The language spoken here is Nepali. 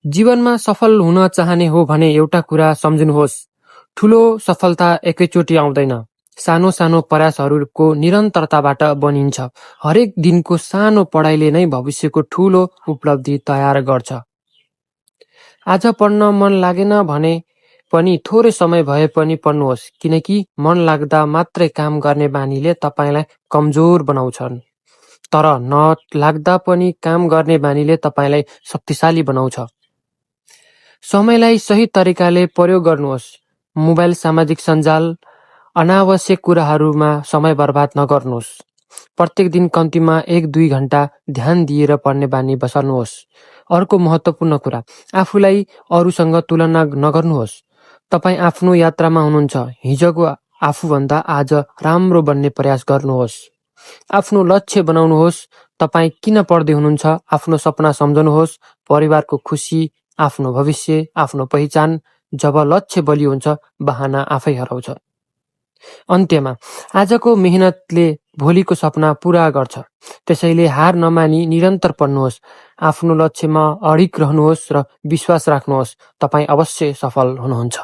जीवनमा सफल हुन चाहने हो भने एउटा कुरा सम्झनुहोस्, ठूलो सफलता एकैचोटि आउँदैन। सानो सानो प्रयासहरूको निरन्तरताबाट बनिन्छ। हरेक दिनको सानो पढाइले नै भविष्यको ठूलो उपलब्धि तयार गर्छ। आज पढ्न मन लागेन भने पनि थोरै समय भए पनि पढ्नुहोस्, किनकि मन लाग्दा मात्रै काम गर्ने बानीले तपाईलाई कमजोर बनाउँछन्। तर नलाग्दा पनि काम गर्ने बानीले तपाईलाई शक्तिशाली बनाउँछ। समयलाई सही तरिकाले प्रयोग गर्नुहोस्। मोबाइल, सामाजिक सञ्जाल, अनावश्यक कुराहरूमा समय बर्बाद नगर्नुहोस्। प्रत्येक दिन कम्तीमा 1-2 घण्टा ध्यान दिएर पढ्ने बानी बसाल्नुहोस्। अर्को महत्त्वपूर्ण कुरा, आफूलाई अरूसँग तुलना नगर्नुहोस्। तपाईँ आफ्नो यात्रामा हुनुहुन्छ। हिजोको आफूभन्दा आज राम्रो बन्ने प्रयास गर्नुहोस्। आफ्नो लक्ष्य बनाउनुहोस्। तपाईँ किन पढ्दै हुनुहुन्छ? आफ्नो सपना सम्झनुहोस्। परिवारको खुसी, आफ्नो भविष्य, आफ्नो पहिचान। जब लक्ष्य बलियो हुन्छ, बहाना आफै हराउँछ। अन्त्यमा, आजको मेहनतले भोलिको सपना पूरा गर्छ। त्यसैले हार नमानी निरन्तर पढ्नुहोस्। आफ्नो लक्ष्यमा अडिग रहनुहोस् र विश्वास राख्नुहोस्। तपाईँ अवश्य सफल हुनुहुन्छ।